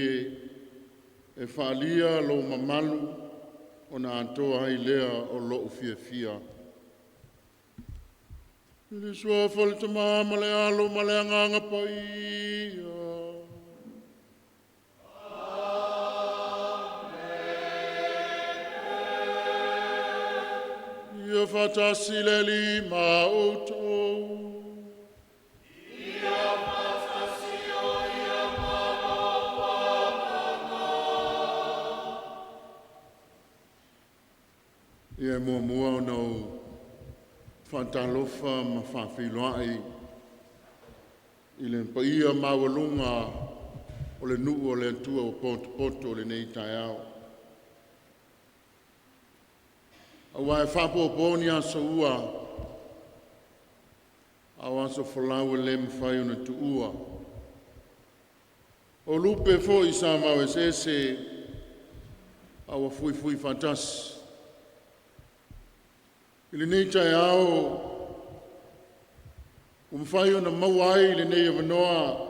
Alii e, e faaalia lou mamalu ona atoa ai lea o lo'u fiafia. I le Suafa o le Tama ma le Alo ma le Agaga Paia. Amen. Ia faatasi le Alii ma outou. Ia faatasi oia ma lou agaga. Ia e muamua ona ou faatalofa ma faafeiloai i le paia maualuga o le nuu o le Atua ua potopoto i lenei taeao. Aua e faapopo ni aso ua, a o aso folau e le mafai ona tuua. O lupe foi sa vao eseese a ua fuifui faatasi. I lenei taeao ua mafai ona maua ai lenei avanoa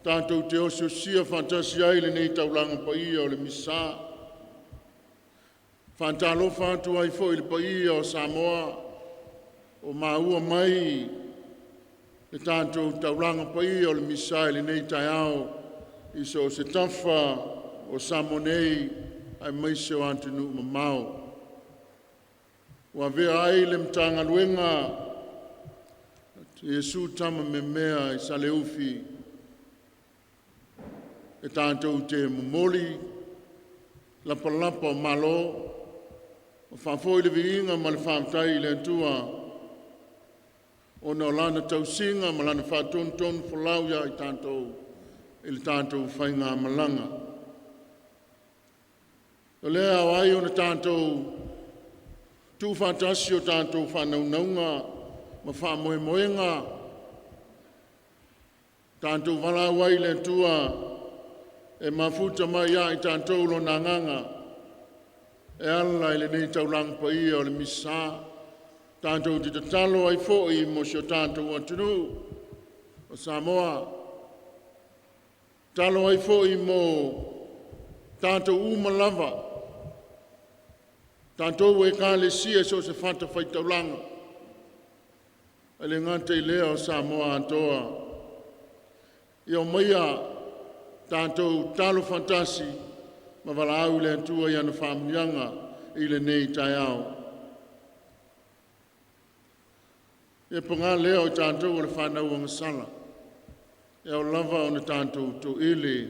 tatou te osiosi'a faatasi ai i lenei taulaga paia o le Misa. E faatalofa atu ai foi i le paia o Samoa ua maua mai le tatou taulaga paia o le Misa i lenei taeao i so o se tafa o Samoa nei aemaise o atunuu mamao. Ua avea ai le Matagaluega a Iesu Tama Meamea i Saleufi e tatou te momoli lapalapa o malo ma faafoi le viiga ma le faafetai i le Atua ona o Lana tausiga ma Lana faatonutonufolau ia i tatou i le tatou faigamalaga. O lea e ao ai ona tatou tuufaatasi o tatou faanaunauga ma faamoemoega, tatou valaau ai i le Atua e mafuta mai ia i tatou Lona Agaga e ala i lenei taulaga paia o le Misa. Tatou te tatalo ai foi mo si o tatou atunuu o Samoa, tatalo ai foi mo tatou uma lava, tatou Ekalesia i so o se fatafaitaulaga, ae le gata i lea o Samoa atoa. Ia omaia tatou tatalo faatasi ma valaau i le Atua i ana faamanuiaga i lenei taeao. Ia paga lea o tatou o le fanau agasala, e ao lava ona tatou toele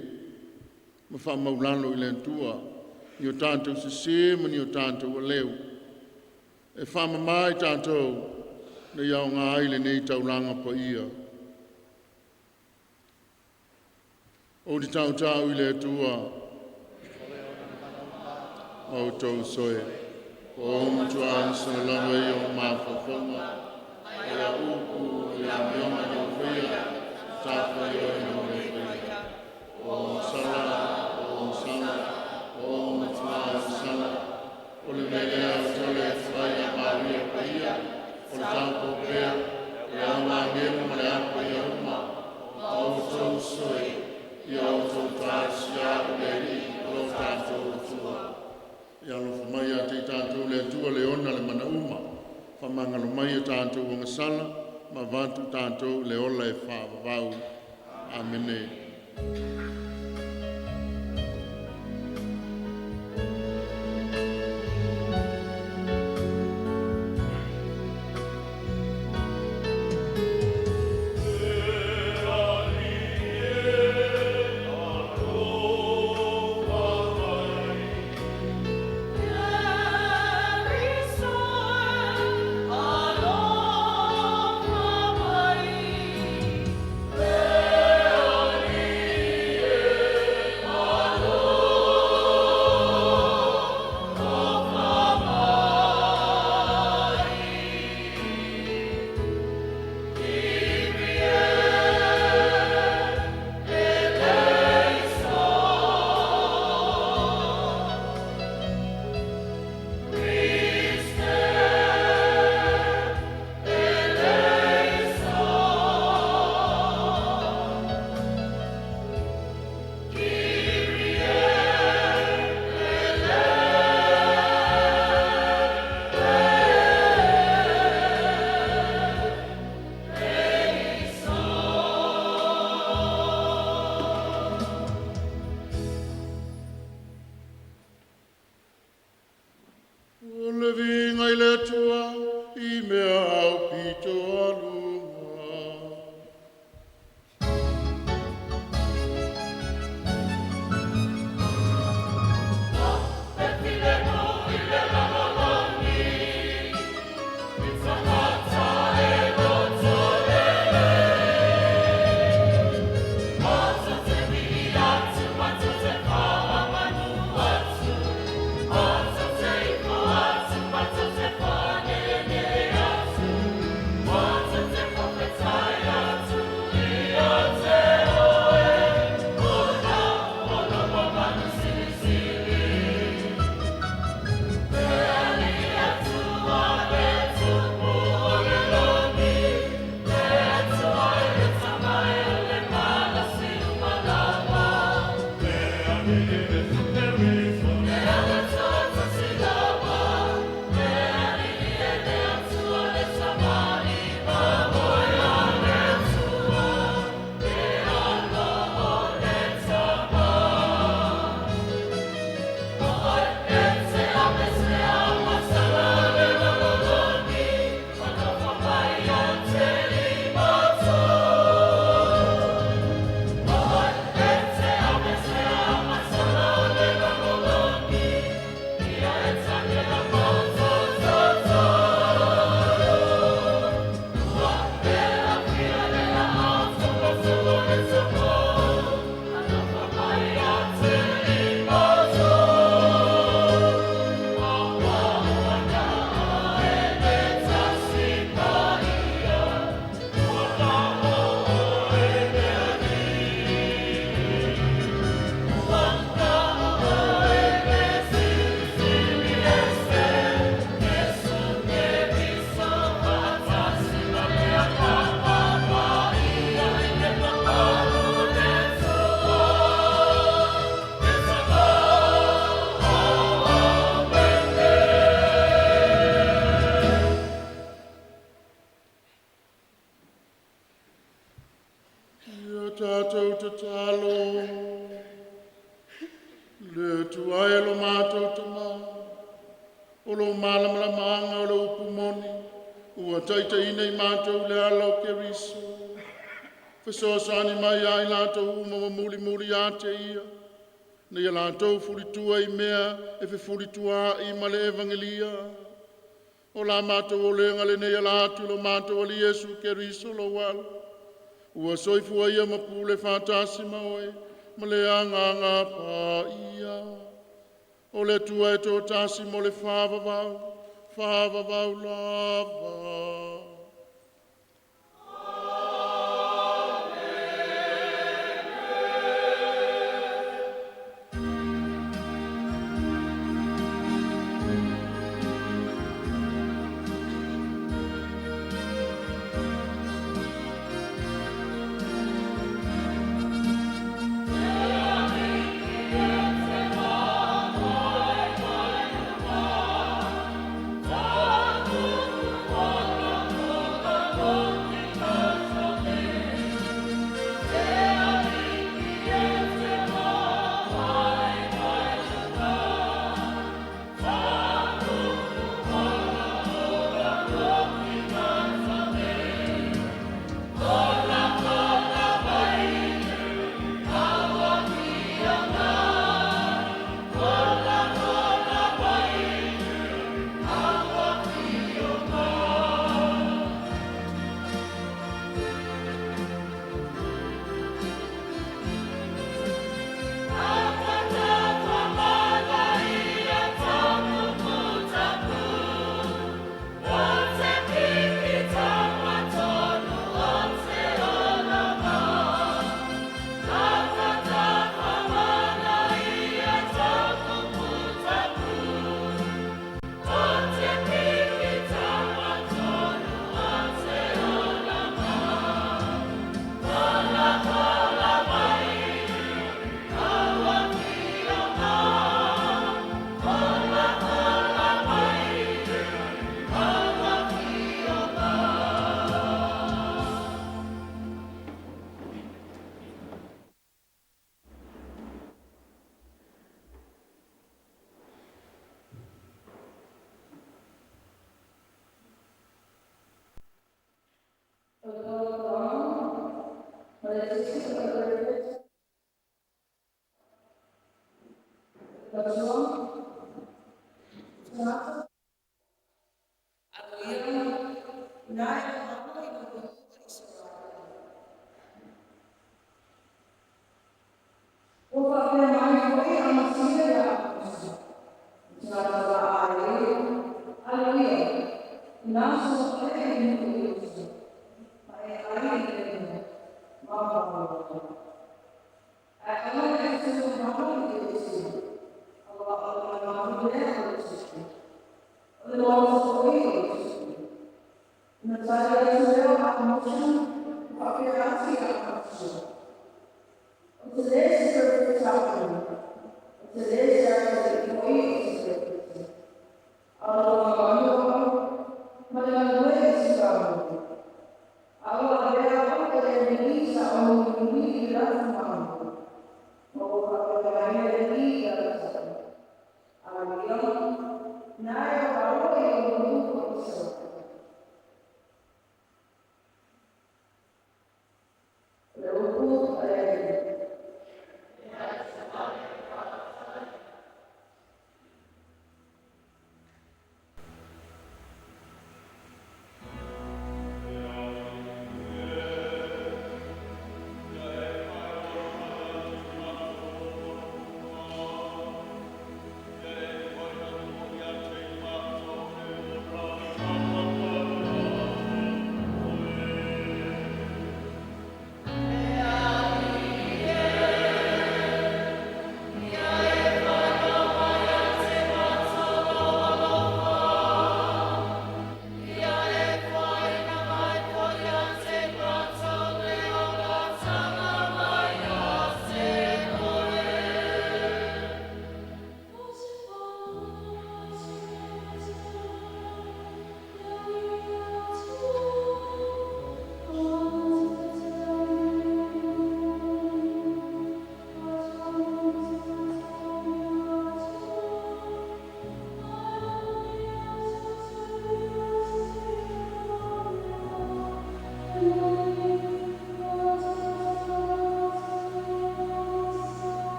ma faamaualalo i le Atua i o tatou sese ma ni o tatou aleu, e faamama i tatou ina ia aoga ai lenei taulaga paia. Ou te tautau i le Atua, ma outou soe, ua ou matua agasala lava i ou mafaufauga, i au upu, i amioga na ou faia, matafaioi na ou le faia. Ua ou agasala, ua ou agasala, ua ou matua agasala. O le mea lea ou te alo atu ai ia Maria Paia, o le taupou pea, o le au agelu ma le alo paia uma, ma outou soe, ia outou talosia a'u i le Alii lo tatou Atua. Ia alofa mai ia te i tatou le Atua le ona le mana uma, faamagalo mai a tatou agasala ma avatu tatou i le ola e faavavau. Amene. Le Alii e, alofa mai. Keriso e, alofa mai. Le Alii e, Ia tatou tatalo. Le Atua e lo matou Tamā, o lou malamalamaaga o le upu moni, ua taitaiina i matou i le ala o Keriso. Fesoasoani mai ia i latou uma ua mulimuli ia te Ia, ina ia latou fulitua i mea e fefulituaai ma le Evagelia. O la matou olega lenei e ala atu i lo matou Alii Iesu Keriso lou Alo, ua soifua Ia ma pule faatasi ma Oe ma le Agaga Paia, o le Atua e toatasi mo le faavavau, faavavau lava.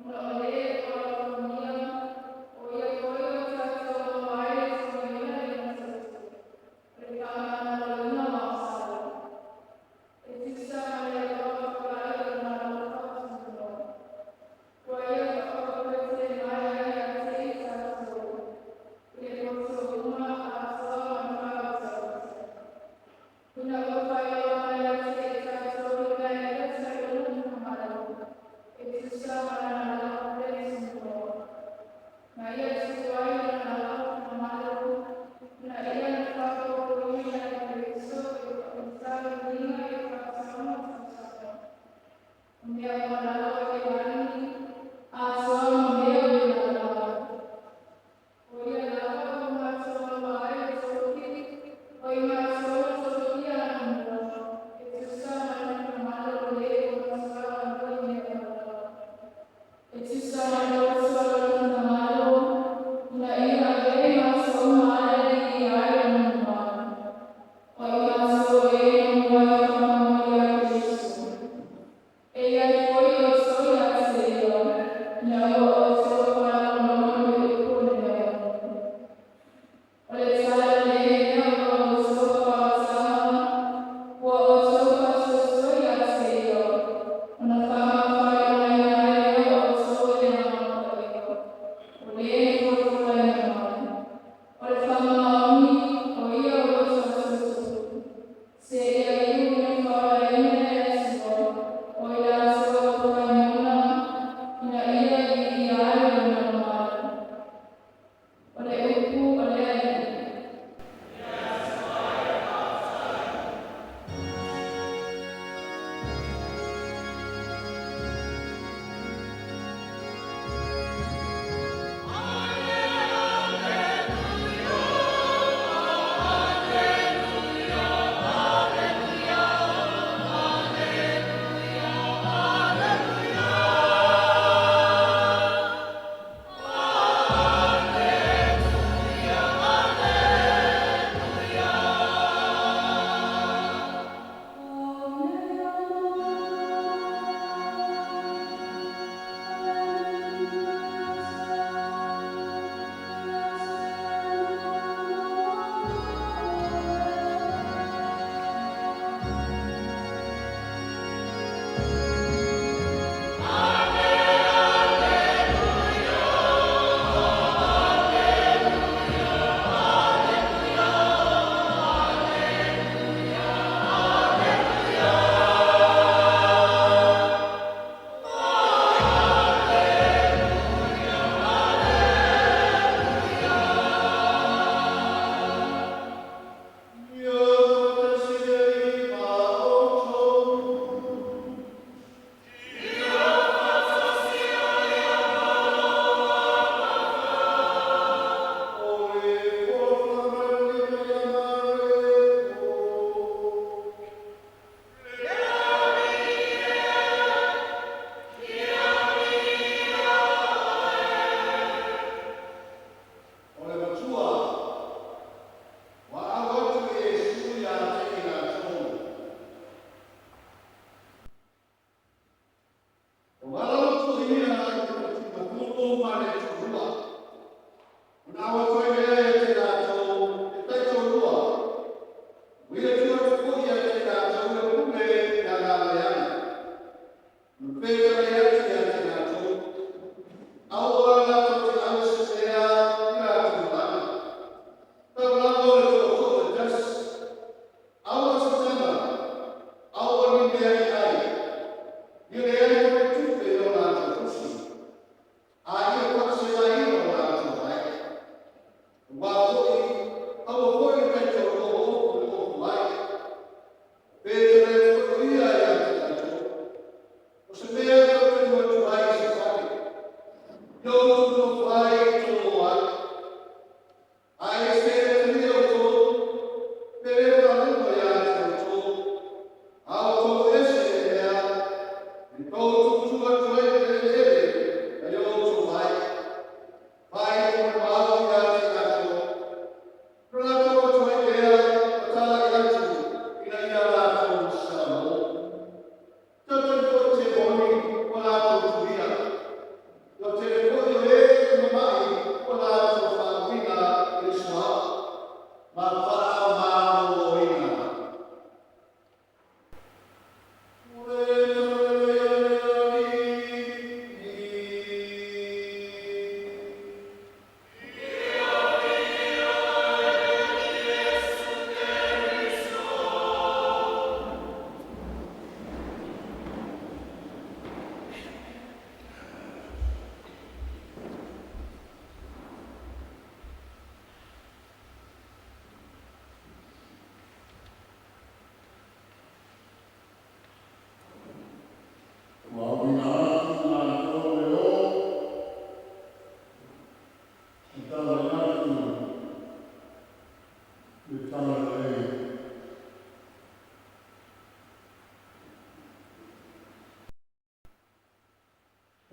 Olea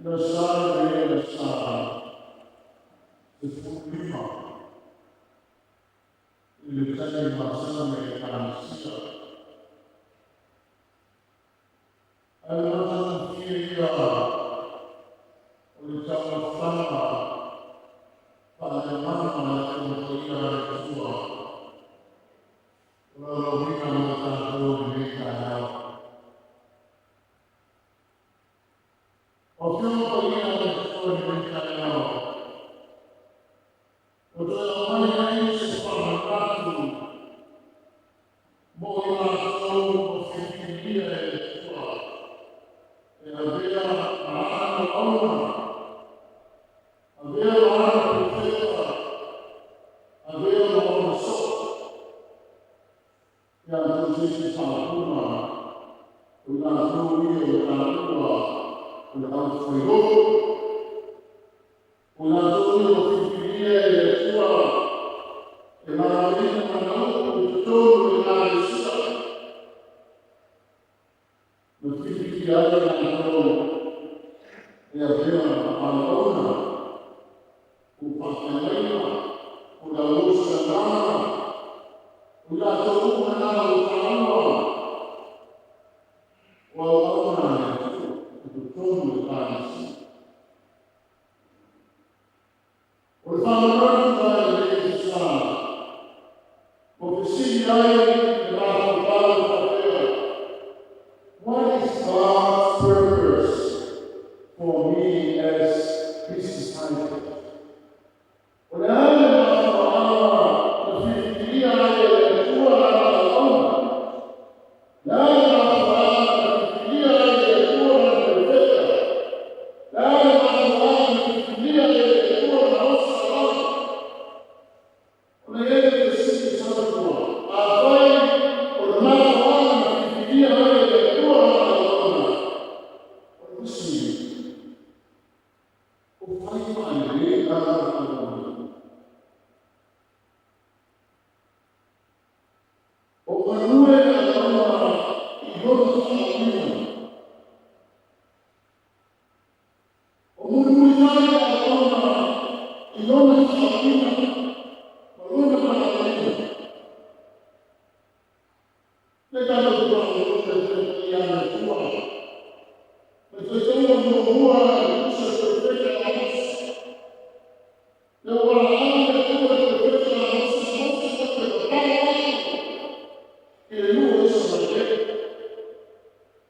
The Son. I le taimi masana me Ekalesia. Ae o le matagofie ia o le taumafaga faale-agaga a le Afioga Paia a le Atua o laulauina mo tatou i lenei taeao. O Afioga Paia a le Atua i lenei taeao, ua toe aumai ai se faamanatu mo i latou ua filifilia e le Atua e avea ma ana auauna, avea ma ana perofeta, avea ma ona soo. Ia outou se isi faaupuga, o i latou ia ua taua o le aufailoto. O i latou ia ua filifilia e le Atua e valaauina mana upu i totonu o le Ekalesia, na filifilia ai latou e avea ma auauna, o faafeagaiga, o le auausi agaga, o i latou uma na ua taua o auauna a le Atua i totonu o le Ekalesia. O le faamanatu la i lenei aso sa, ua fesili ai le mafaufau e faapea, "What is God's purpose for me as His disciple?" O le a le mafuaaga na filifilia ai e le Atua lana auauna? Le a le mafuaaga na filifilia ai e le Atua lana perofeta? Le a le mafuaaga na filifilia ai e le Atua lana osi auauna? Ona i ai le fesili sautua, afai o le mafuaaga na filifilia ai e le Atua lana auauna, o le fesili, o fai faalelei la lana auaunaga? O galue le auauna i lona faauuina? O mulimulitai le auauna i lona faauuina ma lona valaauina? Le tatou te faalogologo i le Afioga Paia a le Atua, le faitauga muamua i le tusi a le perofeta Amosi. Le ua valaau le Atua i le perofeta Amosi, “Amosi, e ta te tatalo atu i le nuu o Isaraelu.”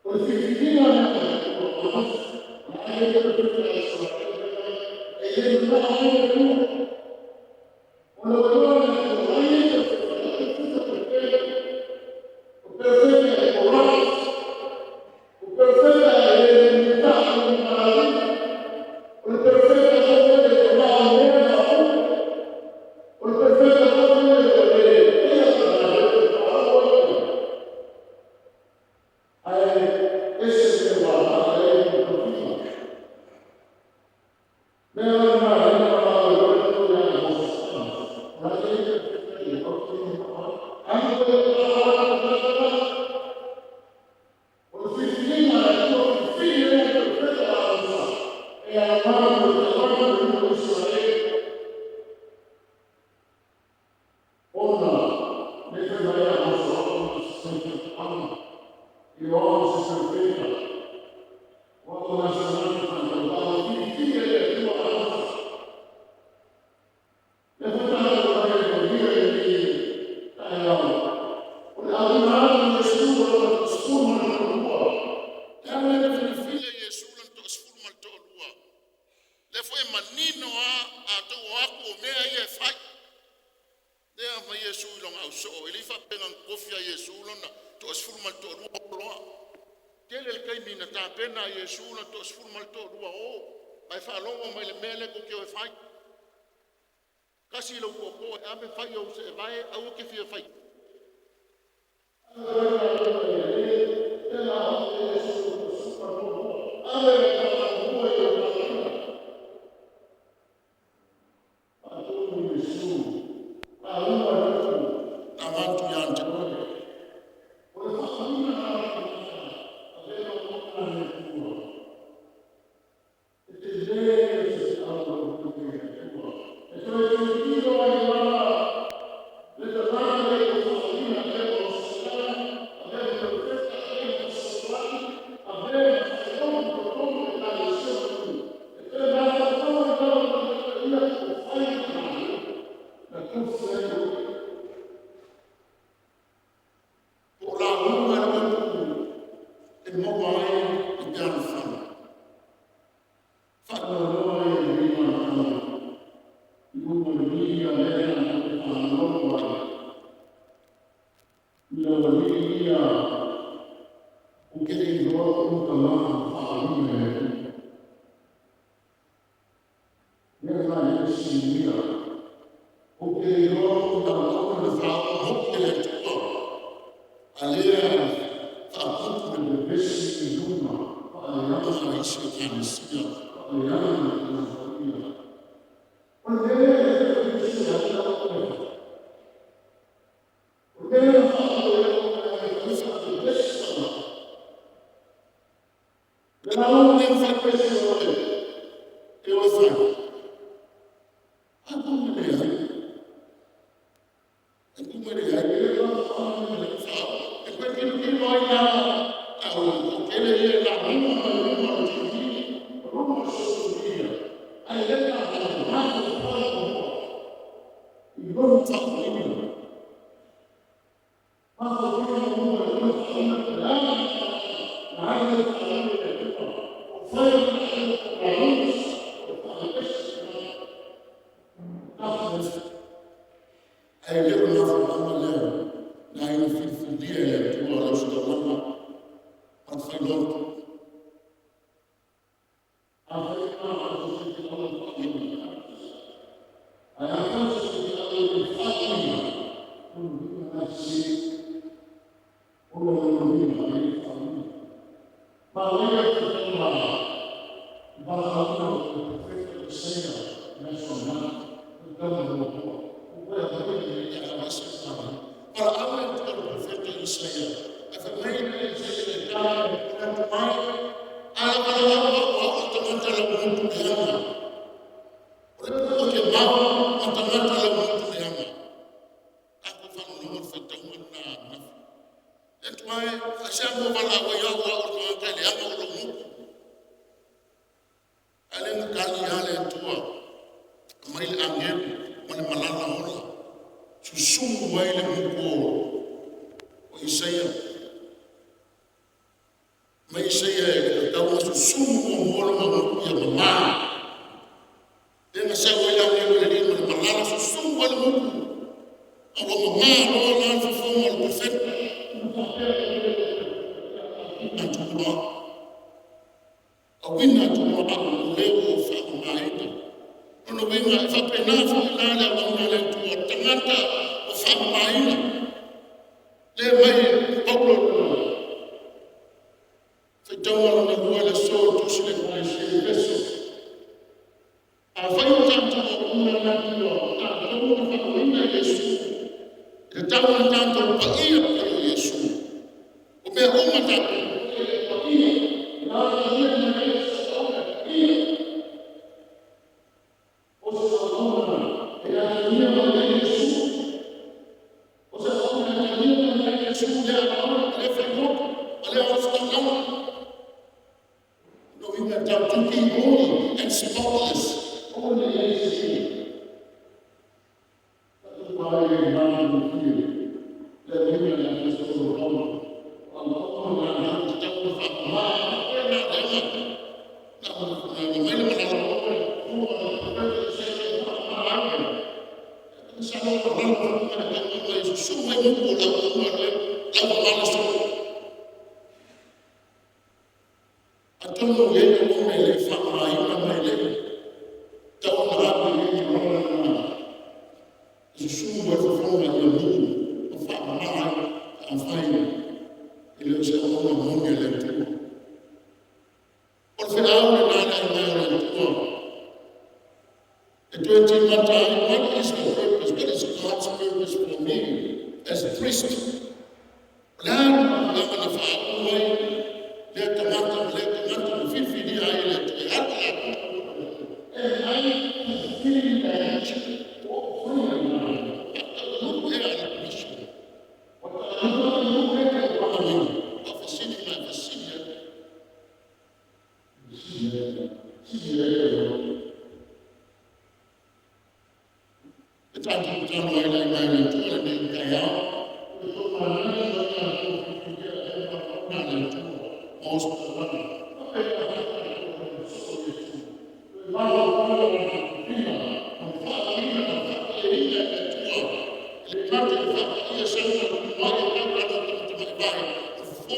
O le filifiliga lea a le Atua o Amosi, o la e i ai perofeta a Isaraelu, fai mai e le manao ai le Atua. Ona ua iloa e le Atua o la e i ai perofeta, ae o perofeta pepelo, o perofeta e corrupt, o perofeta e le mulimulitai i lona valaauina, o le perofeta foi lele e manao i mea ma upu, o le perofeta foi lele ua le faia lana galuega e faauu ai ia. Ae ese le mea ua agai i ai lona tofiga. Lea la lena lea na valaau ai loa le Atua ia Amosi, “Amosi, o la e i ai perofeta ia, ae ou te le manao ai. Alu oe e tatalo atu i la tagata.” O le filifiliga a le Atua, filifili ai le perofeta o Amosa e alu e tau atu i le nuu o Isaraelu. Ona le fai mai Amosa, “O au na o se faifaatoaga, e le o au o se perofeta, o au na o se tagata faatauvaa.” Ua filifili e le Atua Amosa. Lea foi tatou te maitaulia i lenei taeao, o le auina atu o Iesu ma lona toasefulu ma le toalua. Le aga lea na filifili ai e Iesu lona toasefulu ma le toalua? Lea foi e manino lava, a outou o atu o mea ia e fai. Lea e aumai Iesu i lona ausoo, e le i faapea na totofi Iesu lona toasefulu ma le toalua o loa. Tele le taimi na tapena ai e Iesu lona toasefulu ma le toalua, o ae faalogo mai i le mea lea tou te o e fai. Tasi lou tootoo e ave fai ou seevae, aua e te fia fai ave le faamuamua i lou valaauina. Faatonu Iesu, lauga le upu Avatu ia te o le faauuina la o le tagata avea ma auauna a le Atua. E tele se feau o lo o tuu nei e le Atua. E toe tilotilo ai lava le tagata.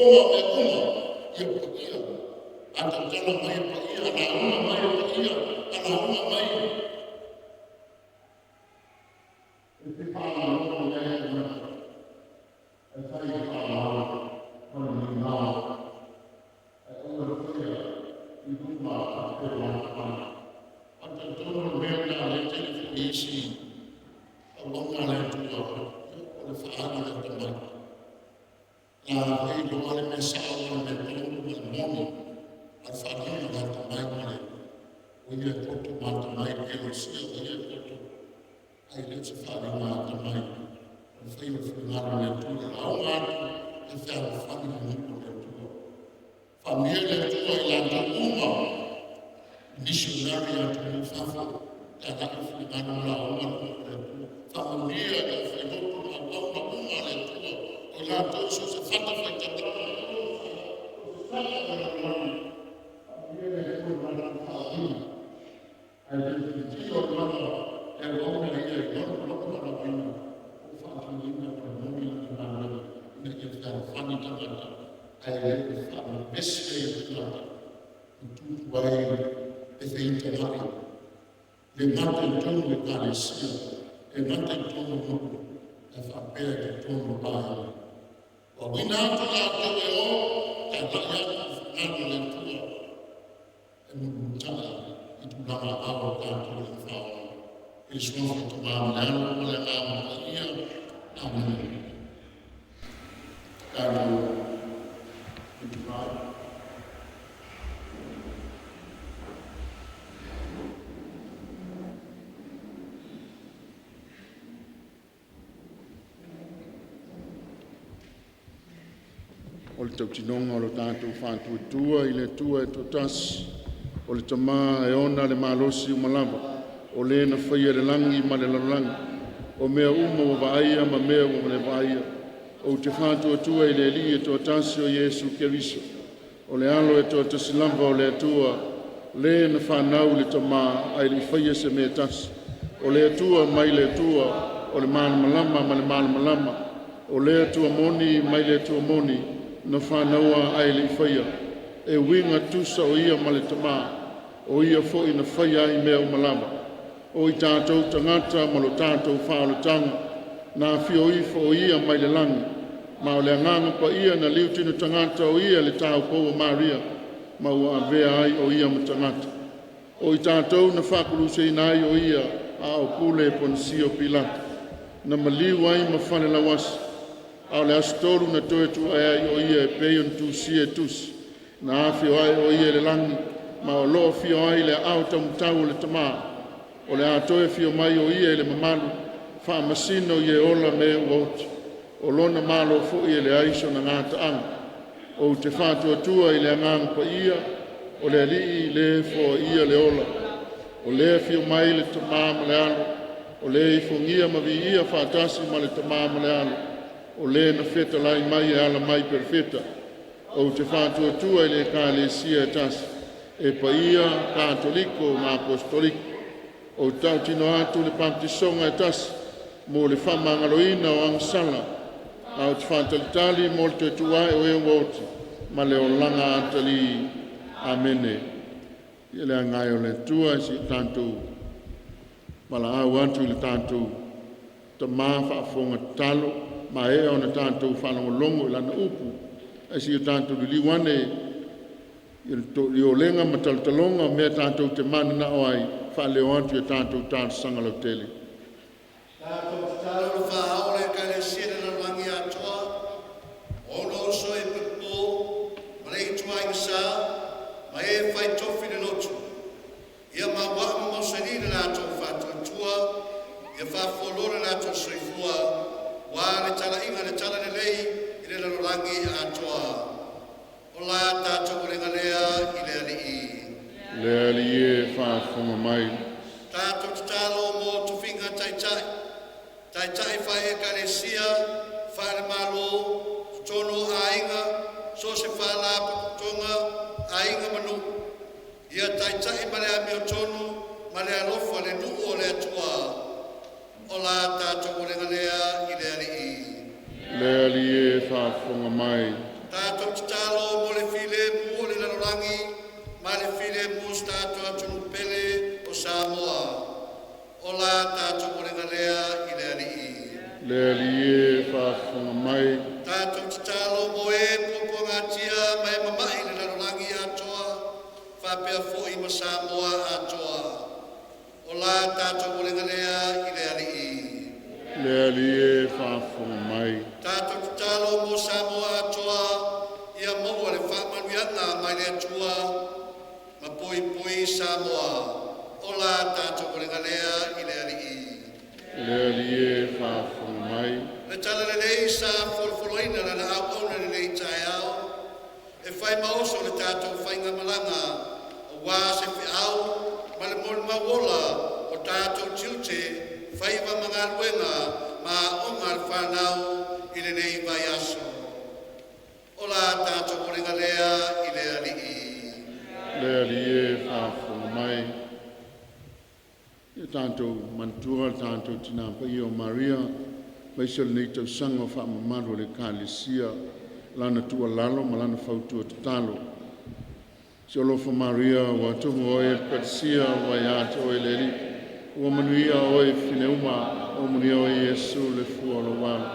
ma mea uma, ia paia. A tautala mai e paia, a lauga mai e paia, a lauga mai e te whānau o le e e whai whānau ma le nā e o le whea i runga a te wānau. A te tonu mea nā le te isi au anga le tua o le whaanga le tamai. Nā hei loa le mea sao o le mea tonu ma le moni a le whaanga le tamai ma le o ia poto mā tamai ke o sia o ia poto ai le se whaanga tamai. O le whai o whingaro le tua le launga atu e whia whani le nuku le tua. Whamia le tua i lantou uma missionary atu ni fafo te alai whingaro la unga le le tua. Whamia le whailoto la wauna uma le tua. O i lantou so se whata whai tatanga. Whamia le tua i lantou whaahina. Ai le whitio lana e wauna ia i lona lona malawina. O whaatulina o le moni la ngā ina ia whia whani tangata. Ai le wha mese i tangata. I tutu ai e whiita ngari. Le mate tonu e kalesia. E mate tonu nuku. E whapea e tonu pai. Wa wina atu la tau e o, te lai atu ngaro le tua. E mumutaa i tulaga ao tātou le whao. E suafa o tamā ma le alo ma le ngā ma ia. Amen. Tātou i te pai. O le tautinoga o lo tatou faatuatua i le Atua e toatasi, o le Tamā e ona le malosi uma lava, o le na faia le lagi ma le lalolagi, o mea uma ua vaaia ma mea ua le vaaia. Ou te faatuatua i le Alii e toatasi o Iesu Keriso, o le alo e toatasi lava o le Atua, le na whanau le Tamā ai le i faia se mea tasi. O le Atua mai le Atua, o le malamalama ma le malamalama, o le Atua moni mai le Atua moni, na whanaua ai le i faia. E winga tusa o ia ma le Tamā, o ia foi na faia ai mea uma lava. O i tātou tangata ma lo tātou whaolatanga, na whio ifo o ia mai le langi, ma o le anganga pa ia na liutino tangata o ia le tau pau o Maria, ma ua avea ai o ia ma tangata. O i tātou na whakuluseina ai o ia a o pule Ponsio Pilata, na maliu ai ma fale lawasi, a o le aso na toe tu ai o ia e pei ona tusia e tusi, na awhio ai o ia le langi, ma o loo whio ai le au taumutau o le tamā, o le atoe whio mai o ia i le mamalu, whaamasino i e ola me ua oti, o lona malo foi e le aiso na ngāta anga, o te whātuatua i le anganga pa ia, o le alii le foa ia le ola, o le whio mai le tamā ma le alo, o le ifongia ma vi ia whaatasi ma le tamā ma le alo, o le na wheta lai mai e ala mai perfeta, o te whātuatua i le ekalesia e tasi, e paia katoliko ma apostoliko, o tautino atu le baptisonga e tasi, mo le whamangaloina o angsala, a o te whātalitali mo le te tuae o e ua oti, ma le olanga atali. Amene. Ia le angai o le Atua si tātou wala au atu i le tātou tamā whaafonga talo, ma ea o na tātou whalongolongo i lana upu, ai si o tātou liliwane i le olenga ma talutalonga o mea tātou te mana na o ai, whaaleo atu i tātou tāsanga lautele. Tātou tatalo le whaao le ekalesia le lalolagi atoa, o ona uso e pepo, ma le itua i sa, ma e whai tofi le lotu. Ia mauaa ma mausali le latou faatuatua, ia faafualoa le latou soifua, ua le talaiga le tala lelei i le lalolagi atoa. O la tātou olega lea i le Alii. Le Alii e faafofoga mai. Tātou tatalo mo tofiga taitai, taitai whae ekalesia, whae malo, tono aiga, so se whala tonga, aiga manu. Ia taitai ma le amio tonu, ma le alofa le nuu o le Atua. O la tātou olega lea i le Alii. Le Alii e faafofoga mai. Tātou O la tatou molega lea i le Alii. Le Alii e faafofoga mai. Tatou tatalo mo e puapuagatia ma e mama'i i le lalolagi atoa, faapea fo'i ma Samoa atoa. O la tatou molega lea i le Alii. Le Alii e faafofoga mai. Tatou tatalo mo Samoa atoa, ia maua le faamanuiaga mai le Atua ma puipui Samoa. O la tatou molega lea i le Alii. Le Alii e faafofoga mai. Le tala lelei sa folofoloina lana auauna lenei taeao, e fai ma oso le tatou faigamalaga auā se feau ma le molimauola o tatou tiute faiva ma galuega ma aoga a le fanau i lenei vaiaso. O la tatou molega lea i le Alii. Le Alii e faafofoga mai. Ia tatou manatua le tatou tinā paia o Maria, aemaise o lenei tausaga o faamamalu o le Ekalesia, lana tuualalo ma lana fautua tatalo. Si alofa Maria, ua tumu oe e le Pasia ua ia te oe le Alii. Ua manuia oe i fafine uma, ua manuia oe Iesu le fua o lou alo.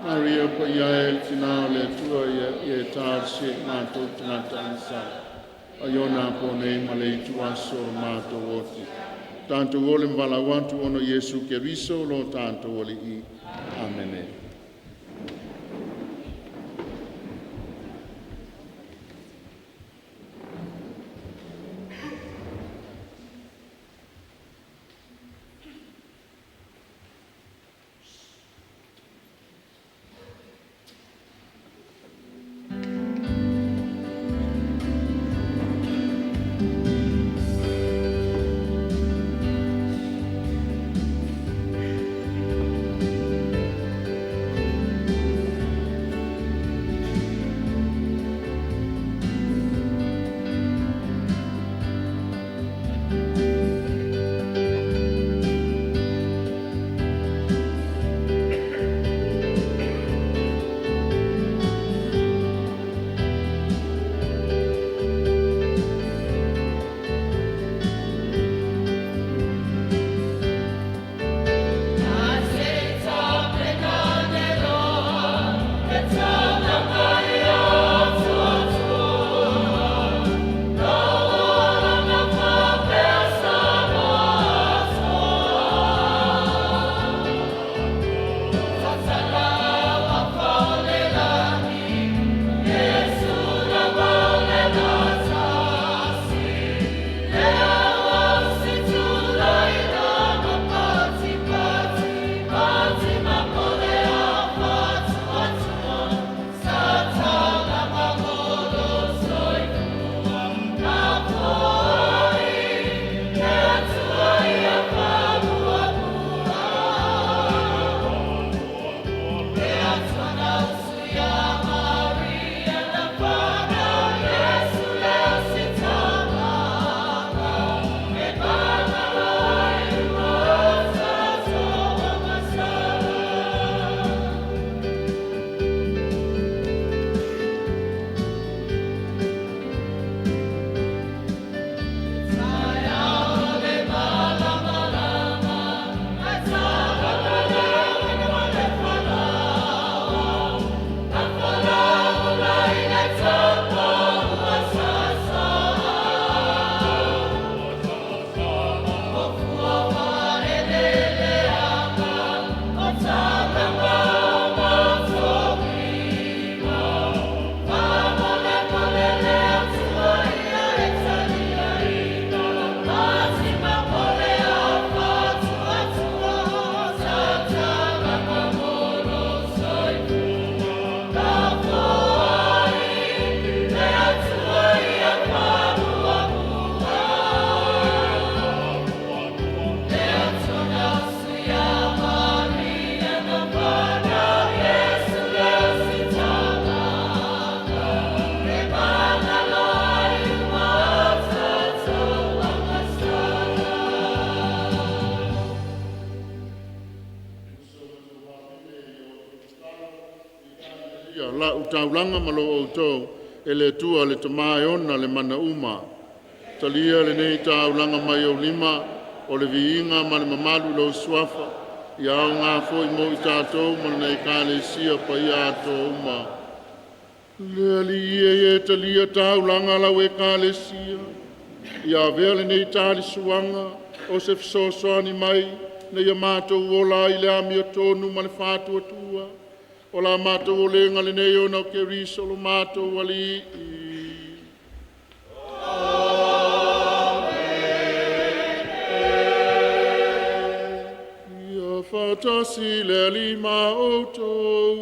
Maria paia e le tinā o le Atua ia, ia e talosia i matou tagata agasala. A iona po nei ma le itu aso o matou oti. Tatou ole ma valaau atu ona o Iesu Keriso lo tatou Alii. Amene. Ia lau taulaga ma lo outou e le Atua le Tama e ona le mana uma. Talia lenei taulaga mai ou lima, O le viiga ma le mamalu i lou Suafa, ia aoga foi mo i tatou ma le Ekalesia paia atoa uma. Le Alii e, ia e talia taulaga a lau Ekalesia, ia avea lenei talisuaga o se fesoasoani mai ina ia matou ola ai i le amiotonu ma le faatuatua. O la matou olega lenei ona o Keriso lo matou Alii. Ia faatasi le Alii ma outou.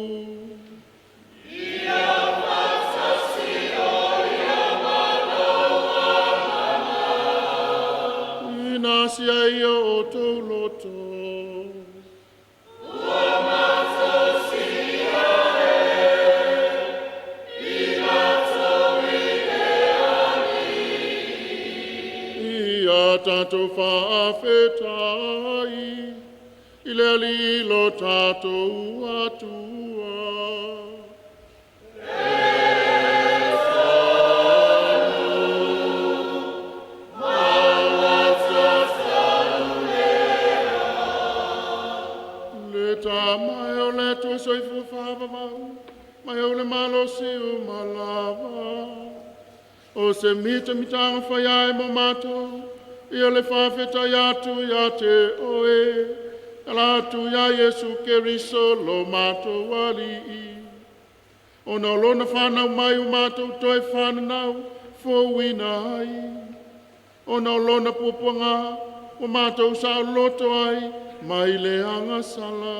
Ina sia ia o outou loto. Ia tatou faafetai i le Alii lo tatou Atua. Le Tama e o le Atua soifua faavavau, ma e o le malosi uma lava. O se mitamitaga fai ai mo matou, ia le faafetai atu ia te oe, ala atu ia Iesu Keriso lo matou Alii. Ona o lona whanau mai o mātou toe whanau fouina ai. Ona o lona puapuaga o mātou saoloto ai mai le agasala.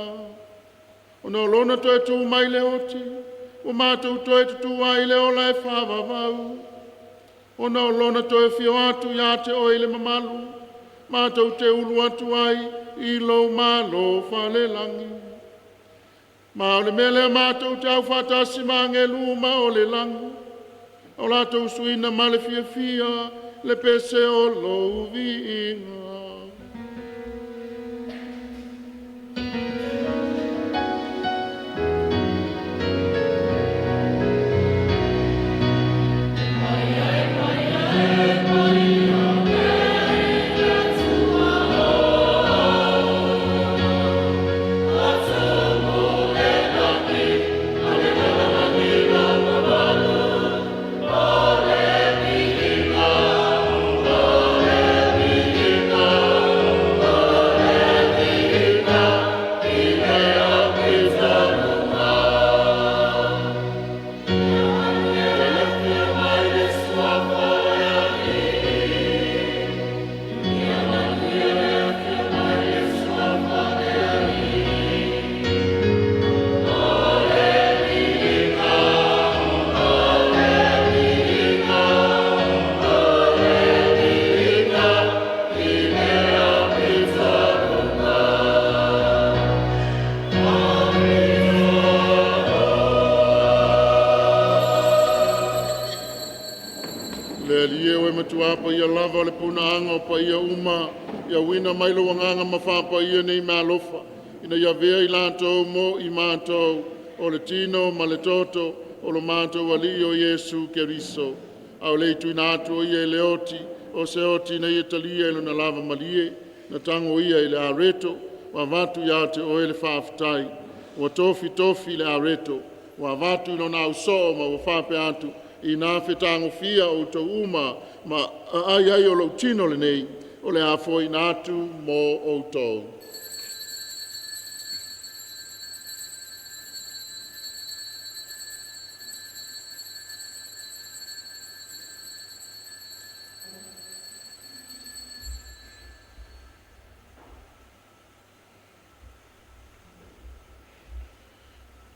Ona o lona toe tū mai le oti, o mātou toe tutū ai le ola e whaavavau. Ona o lona toe fio atu ia te oe i le mamalu, mātou te ulu atu ai i lou malo falelagi. Ma o le mea lea mātou te aufaatasi ma agelu uma o le lagi, o latou suina ma le fiafia le pese o lou viiga. Le Alii e oe matua paia lava o le punaaga o paia uma, ia uina mai lou agaga ma faapaia nei meaalofa, ina ia avea i latou mo i matou, o le tino ma le toto o lo matou Alii o Iesu Keriso. A o le i tuuina atu o ia i le oti, o se oti ina ia talia i lona lava malie, na tago ia i le areto, ua avatu ia te oe le faafetai, ua tofitofi le areto, ua avatu i lona ausoo ma ua faapea atu, ina fetagofia outou uma ma aai ai o lou tino lenei, o le a foaiina atu mo outou.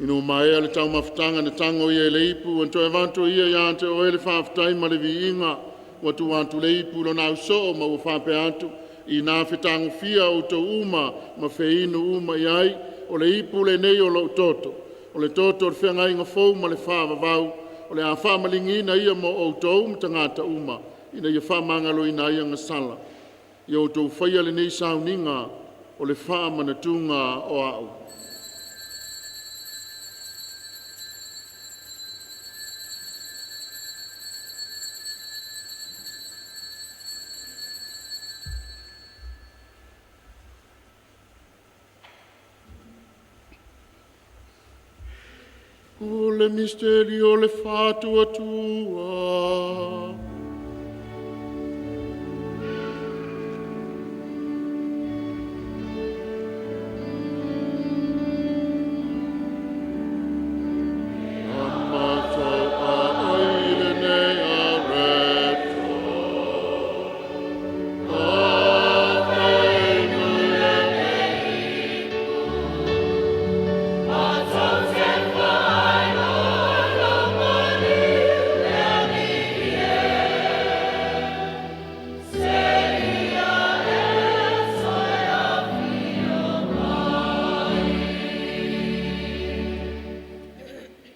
Ina ua maea le taumafataga na tago ia i le ipu, na toe avatu e ia ia te oe le faafetai ma le viiga, ua tuu atu le ipu i lona ausoo ma ua faapea atu, Ina fetagofia outou uma ma feinu uma i ai, o le ipu lenei o lou toto, o le toto o le feagaiga fou ma le faavavau, o le a faamaligiina ia mo outou ma tagata uma, ina ia faamagaloina ai agasala. Ia outou faia lenei sauniga o le faamanatuga o a'u. O le misteri o le faatuatua.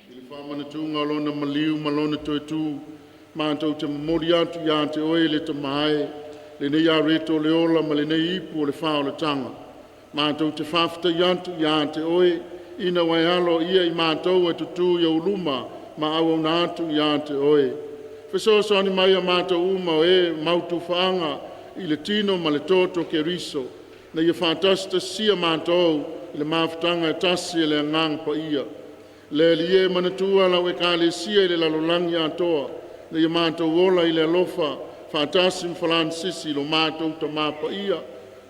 I le faamanatuga o Lona maliu ma Lona toe-tu, matou te momoli atu ia te Oe le Tama e, lenei areto o le ola ma lenei ipu o le faaolataga. Matou te faafetai atu ia te Oe, ina ua e aloaia i matou e tutu i ou luma ma auauna atu ia te Oe. Fesoasoani mai ia matou uma o e mautufaga i le tino ma le toto o Keriso, ina ia faatasitasia matou i le mafutaga e tasi e le Agaga Paia. Le Alii e, manatua lau Ekalesia i le lalolagi atoa, ina ia matou ola i le alofa faatasi ma Faranisisi lo matou Tama Paia,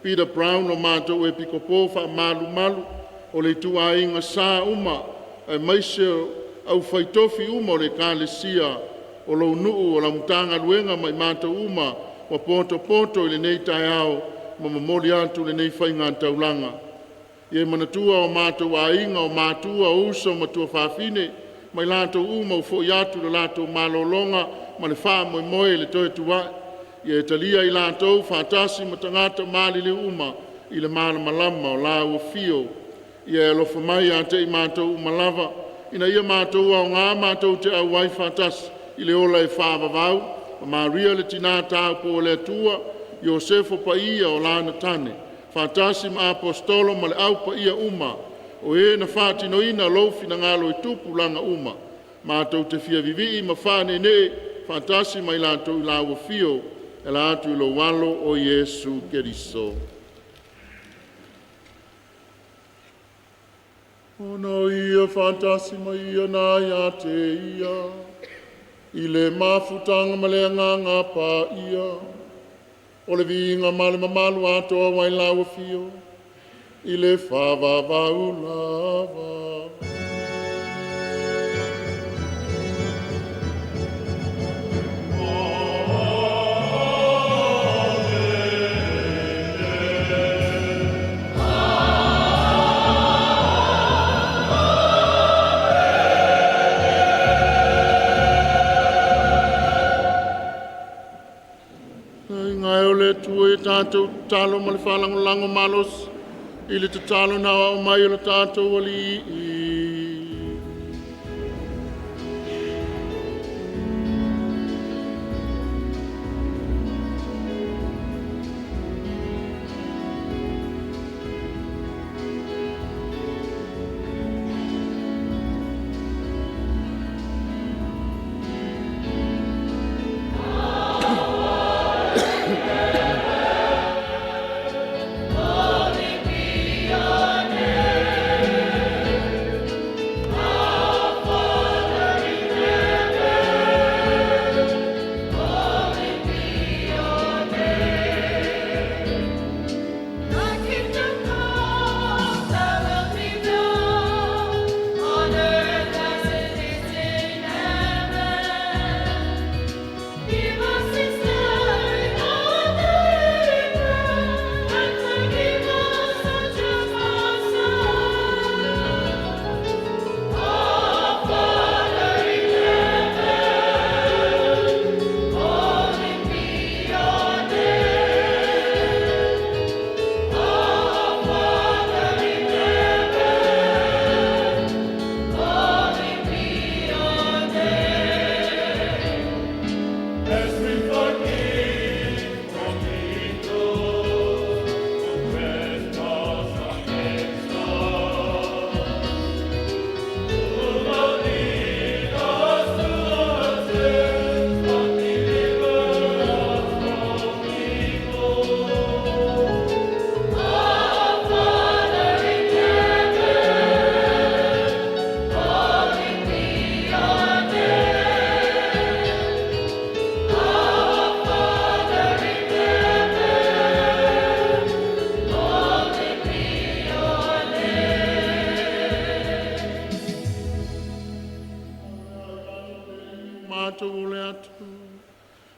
Peter Brown lo matou Epikopo faamalumalu, o le ituaiga sa uma aemaise o aufai tofi uma o le Ekalesia, o lou nuu, o lau Matagaluega ma i matou uma ua potopoto i lenei taeao ma momoli atu lenei faiga taulaga. Ia e manatua o matou aiga, o matua, o uso ma tuafafine ma i latou uma ua foi atu i le latou malologa ma le faamoemoe i le toe tuai. Ia e talia i latou faatasi ma tagata maliliu uma i le malamalama o lau afio. Ia e alofa mai ia te i matou uma lava, ina ia matou aoga matou te auai faatasi i le ola e faavavau, ma Maria le Tina Taupou o le Atua, Iosefa Paia o lana tane, faatasi ma Aposetolo ma le Au Paia uma, o e na faatinoina lou finagalo i tupulaga uma, matou te fia vivii ma faaneenee faatasi ma i latou i lau afio e ala atu i lou Alo o Iesu Keriso. Ona o Ia faatasi ma Ia na ia te Ia, i le mafutaga ma le Agaga Paia, o le viiga ma le mamalu atoa ai lau Afio i le faavavau lava. Le Atua ia tatou tatalo ma le faalagolago malosi i le tatalo na aoao mai e lo tatou Alii.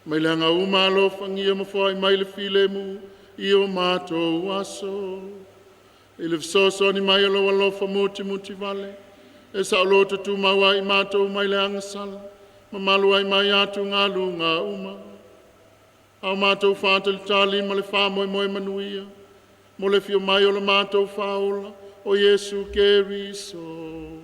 Mai le aga uma alofagia ma foai mai le filemu i o matou aso. I le fesoasoani mai o lou alofa mutimutivale, e saoloto tumau ai matou mai le agasala, ma malu ai mai atugaluga uma. A o matou faatalitali ma le faamoemoe manuia mo le afio mai o le matou Faaola, o Iesu Keriso.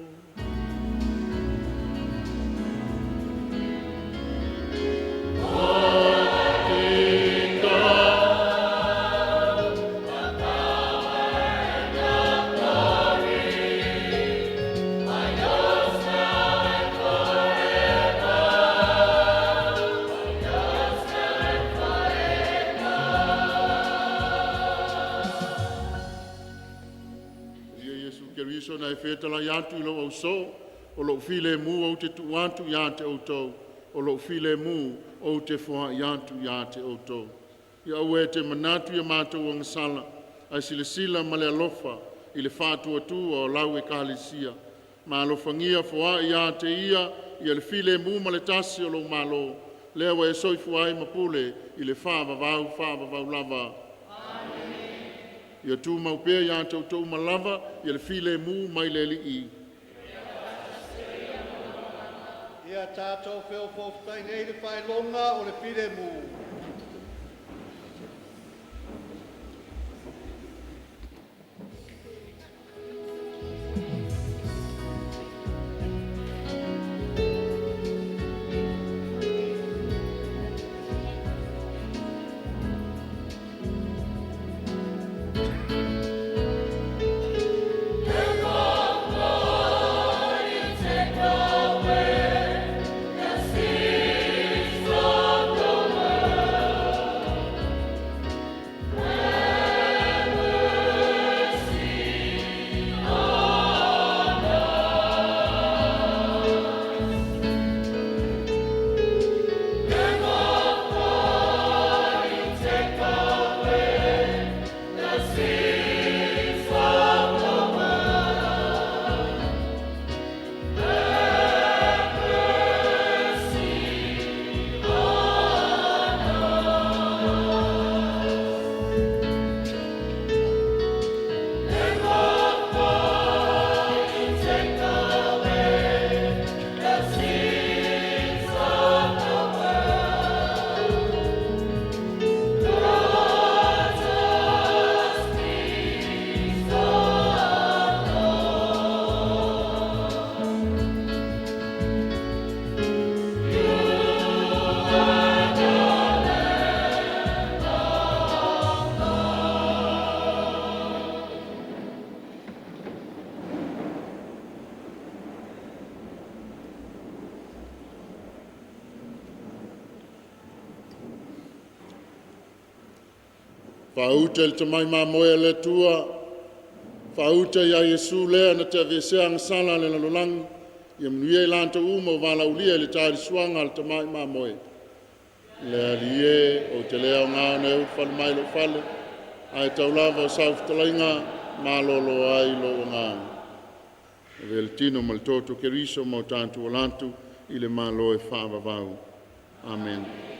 Ia Iesu Keriso na e fetalai atu i lou ausoo, o lou filemu ou te tuu atu ia te outou, o lou filemu ou te foai atu ia te outou. Ia aua e te manatu i a matou agasala, ae silasila ma le alofa i le faatuatua o lau Ekalesia, ma alofagia foai ia te ia le filemu ma le tasi o lou Malo, lea ua e soifua ai ma pule i le faavavau, faavavau lava. Ia tumau pea ia te outou uma lava le filemu mai le Alii. Ia tatou feofoofotai nei i le faailoga o le filemu. Faauta i le tamai mamoe a le Atua, faauta ia Iesu lea na te aveesea agasala a le lalolagi, ia manuia i latou uma ua valaaulia i le tali suaga a le Tamai Mamoe. Le Alii e, ou te le aoga ona e ulufale mai i lou fale, ae tau lava o sau fetalaiga malolo ai lou agaga. Avea le tino ma le toto o Keriso ma o tatou ola atu i le Malo e faavavau. Amene.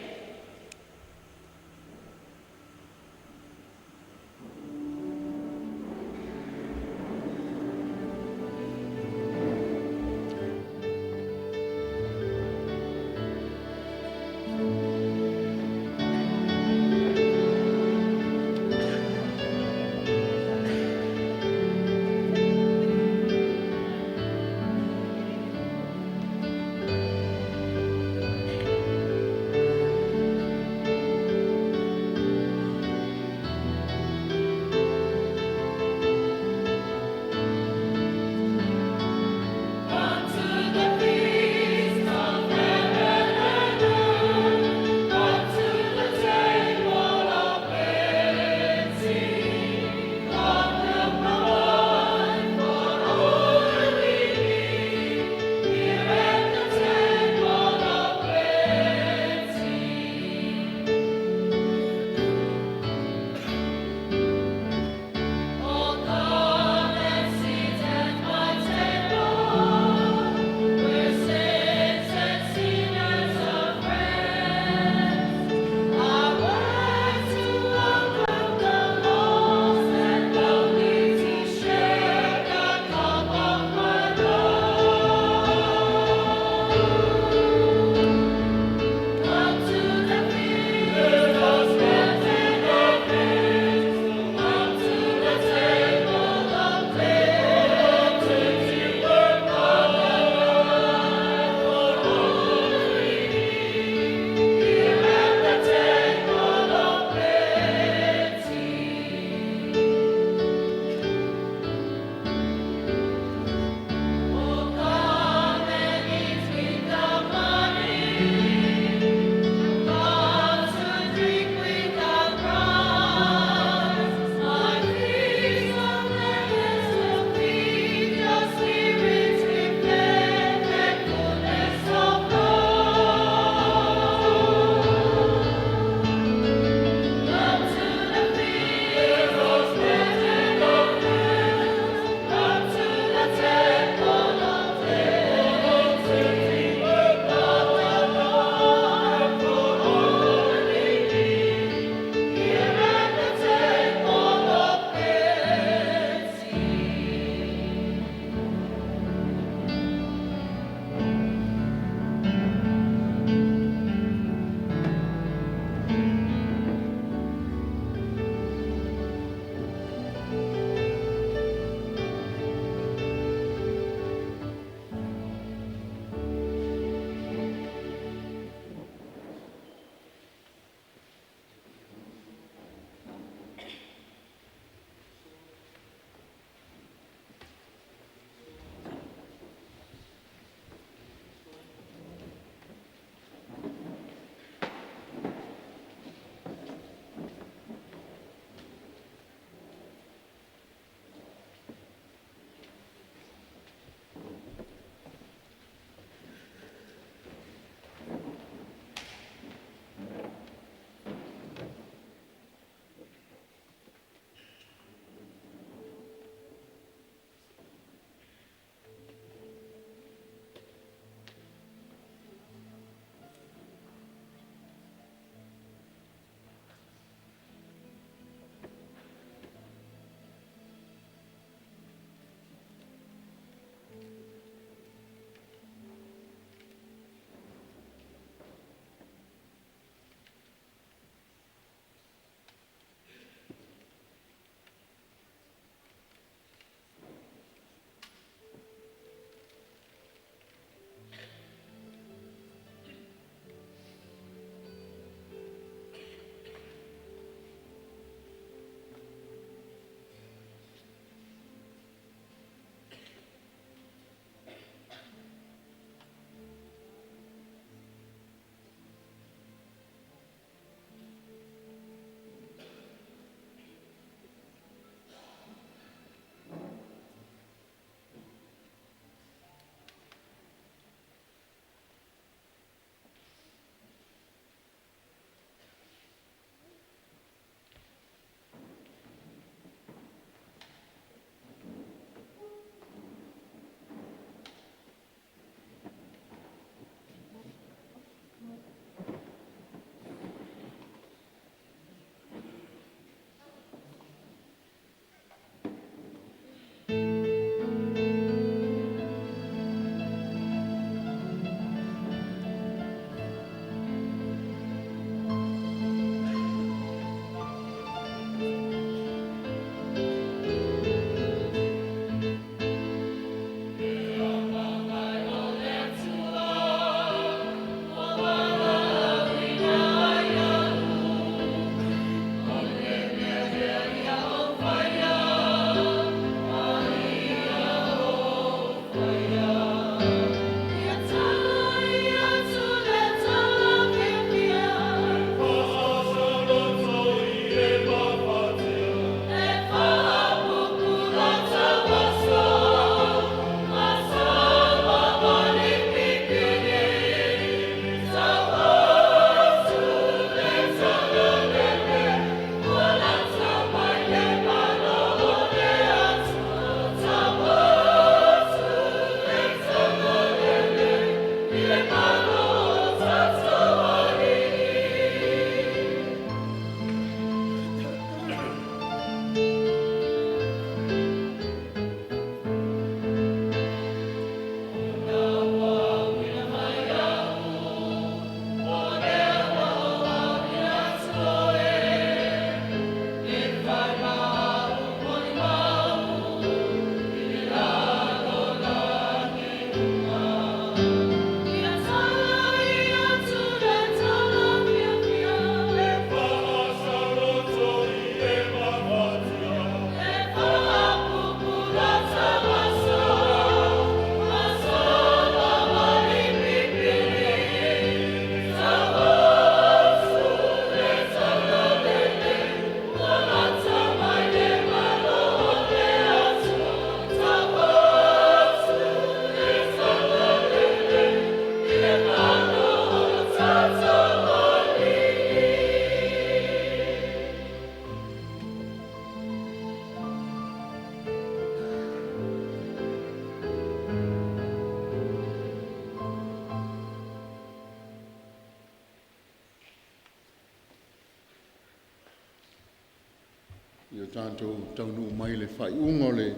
Ia tatou taunuu mai i le faaiuga o le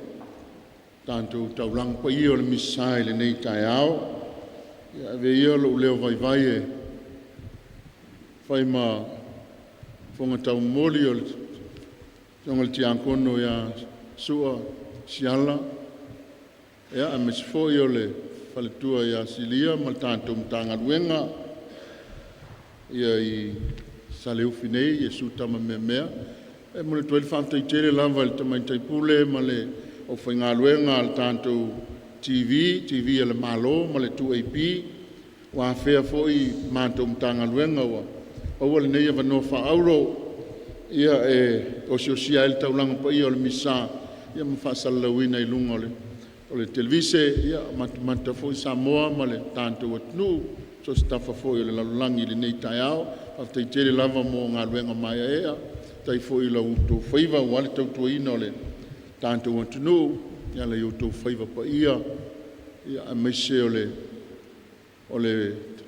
tatou taulaga paia o le Misa i lenei taeao. Ia avea ia lou leo vaivai e fai ma fofoga taumoli o le Afioga i le Tiakono ia Sua Siala, ia aemaise foi o le faletua ia Silia ma le tatou Matagaluega ia i Saleufi nei, Iesu Tama Meamea. E momoli atu ai le faafetai tele lava i le Tamaitai Pule ma le aufaigaluega a le tatou TV, TV a le Malo ma le 2AP ua afea foi matou Matagaluega ua maua lenei avanoa faaauro ia e osiosia ai le taulaga paia o le Misa ia ma faasalalauina i luga o le televise, ia matamata foi Samoa ma le tatou atunuu i so o se tafa foi o le lalolagi i lenei taeao. Faafetai tele lava mo galuega maeaea, faafetai foi i lo outou faiva aua le tautuaina o le tatou atunuu e ala i o outou faiva paia, ia aemaise o le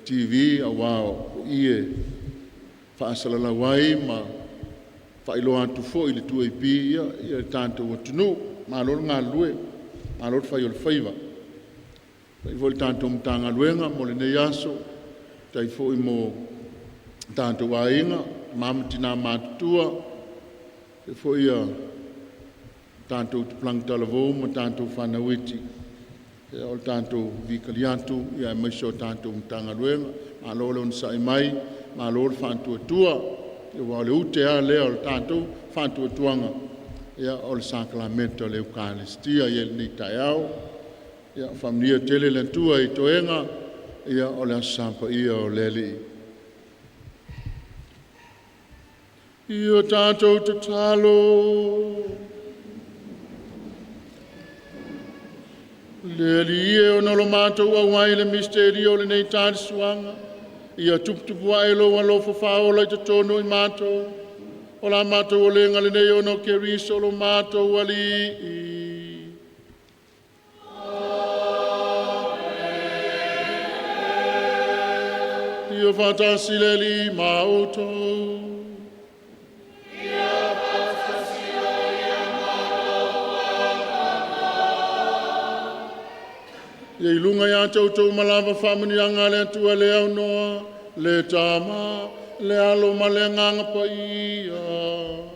TV aua o i e faasalalau ai ma faailoa atu foi i le 2AP le tatou atunuu. Malo le galulue, malo le fai o le faiva. Faafetai foi i le tatou Matagaluega mo lenei aso, faafetai foi mo tatou aiga, tama ma tina matutua, faapea foi tatou tupulaga talavou ma tatou fanau iti. Ia o le tatou vikali atu aemaise o tatou Matagaluega. Malo le onosai mai, malo le faatuatua, aua o le ute lava lea o le tatou faatuatuaga, ia o le sakalameta o le Ekalesia i lenei taeao. Ia faamanuia tele le Atua i toega o le Aso Sa paia o le Alii. Ia tatou tatalo. Le Alii e, ona o lo matou auai i le misitelio o lenei tali-suaga, ia tuputupu ae lou alofa faaola i totonu o i matou. O la matou olega lenei ona o Keriso lo matou Alii. Ia faatasi le Alii ma outou. Ia i luga ia te outou uma lava faamanuiaga a le Atua le aunoa, le Tama, le Alo ma le Agaga Paia.